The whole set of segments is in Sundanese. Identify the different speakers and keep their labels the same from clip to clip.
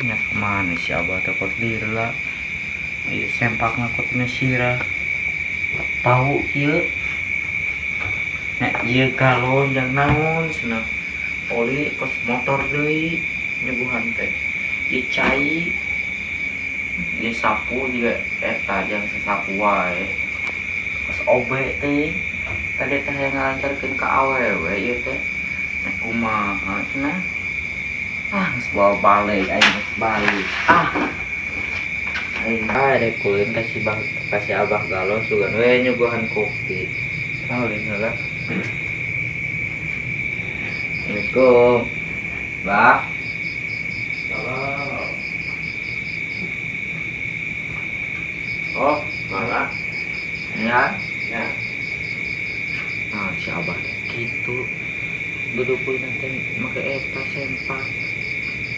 Speaker 1: Nya kemana si abah teh kot lila. Ieu sempak ngakotna sirah. Bau kieu. Nya ieu galon jang naon cenah. Oli kos motor deui nyuguhan teh. Ieu cai. Ieu sapu juga eta jang sasapu wae. Kos obe teuing. Tadi teh hayang ngalancarkeun ka awewe ieu teh. Nya kumaha cenah. Ah, geus bawa balik aing geus balik. Ah. Aing bae rek kulin ka si Bang ka si Abah galon sugan we nyuguhan kopi. Ulin heula. Assalamualaikum. Bah.
Speaker 2: Salam. Oh, mangga.
Speaker 1: Ya.
Speaker 2: Ya.
Speaker 1: Nah, si Abah teh kitu. Duduk pun nanti make eta sempak.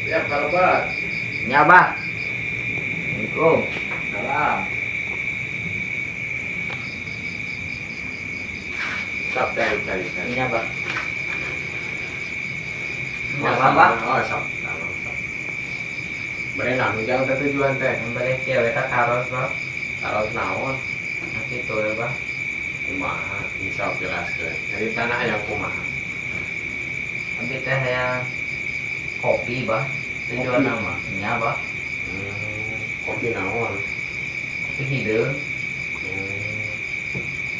Speaker 2: Ya, kabar.
Speaker 1: Nya, Bah. Assalamualaikum.
Speaker 2: Salam. Sok cari cari cari.
Speaker 1: Nya, Bah.
Speaker 2: Ya,
Speaker 1: Mangga, Bah.
Speaker 2: Oh, sok. Salam, sok. Bere naon ujang teh tujuan teh?
Speaker 1: Bere kieu we ka taros, Bah.
Speaker 2: Taros naon?
Speaker 1: Nah, kitu we, Bah.
Speaker 2: Kumaha? Bisa jelaskeun. Jadi tanah hayang kumaha?
Speaker 1: Abi teh hayang kopi, Bah. Tujuan
Speaker 2: Kopi?
Speaker 1: nama. Nya, Bah.
Speaker 2: Kopi naon?
Speaker 1: Kopi hideung.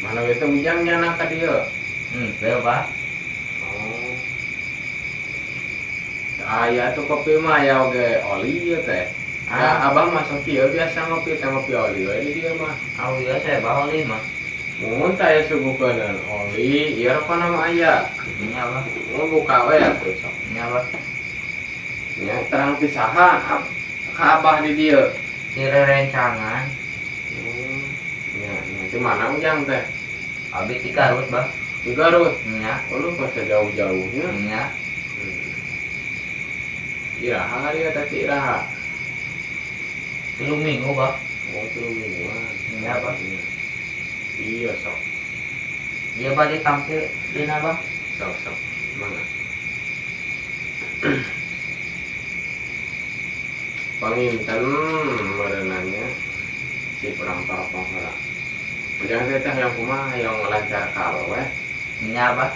Speaker 2: Mana we teh ujang nyana ka dieu?
Speaker 1: Teu, Bah.
Speaker 2: Oh. Aya tuh kopi mah aya oge oli ieu teh.
Speaker 1: Ah.
Speaker 2: Ya, abah mah sok ieu biasa ngopi teh ngopi oli we di dieu mah.
Speaker 1: Ah, ieu saya bah oli mah.
Speaker 2: Mun teh aya suguhkeun oli, ieu rokona mah aya.
Speaker 1: Nya, Bah.
Speaker 2: Mun buka we atuh sok.
Speaker 1: Nya, Bah.
Speaker 2: Nya terang ti saha ka abah di dieu?
Speaker 1: Ti rerencangan.
Speaker 2: Nya, nya di mana ujang teh?
Speaker 1: Abi ti Garut, Bah.
Speaker 2: Di Garut?
Speaker 1: Nya.
Speaker 2: Oh, lu pas jauh-jauhnya.
Speaker 1: Nya.
Speaker 2: Iraha kali ya tadi iraha.
Speaker 1: 3 minggu, Bah.
Speaker 2: Oh, 3 mingguan.
Speaker 1: Nya, Bah.
Speaker 2: Iya, sok.
Speaker 1: Iya, Bah, ditampil dina, Bah.
Speaker 2: Sok, sok. Mana? Panginten merenanya si kurang teropong heula. Ujang teh teh hayang kumaha hayang lancar ka we.
Speaker 1: Nya, Bah.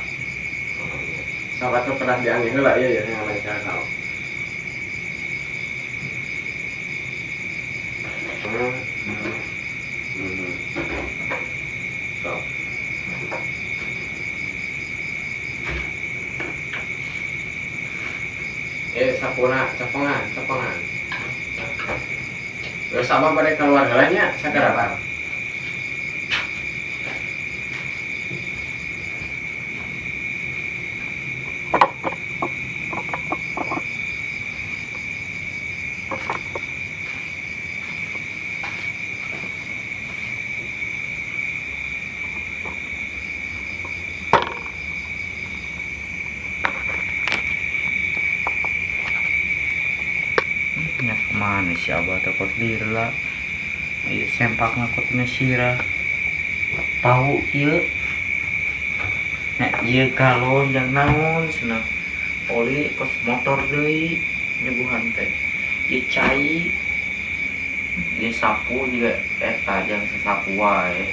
Speaker 2: Oh, iya. Sok atuh kedah diangge heula ieu ya hayang lancar ka. Sok. Sapuna, capengan, capengan. Wes sama pada keluar heula nya, sagara, Pak.
Speaker 1: Nya kemana si abah teh kot lila. Ieu sempak ngakotna sirah. Bau kieu. Nya ieu galon jang naon cenah. Oli kos motor deui nyuguhan teh. Ieu cai. Ieu sapu juga eta jang sasapu wae.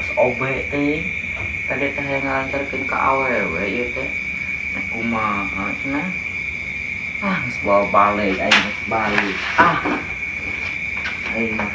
Speaker 1: Kos obe teuing. Tadi teh hayang ngalancarkeun ka awewe ieu teh. Nya kumaha cenah. Ah, geus bawa balik aing geus balik. Ah. Aing mah.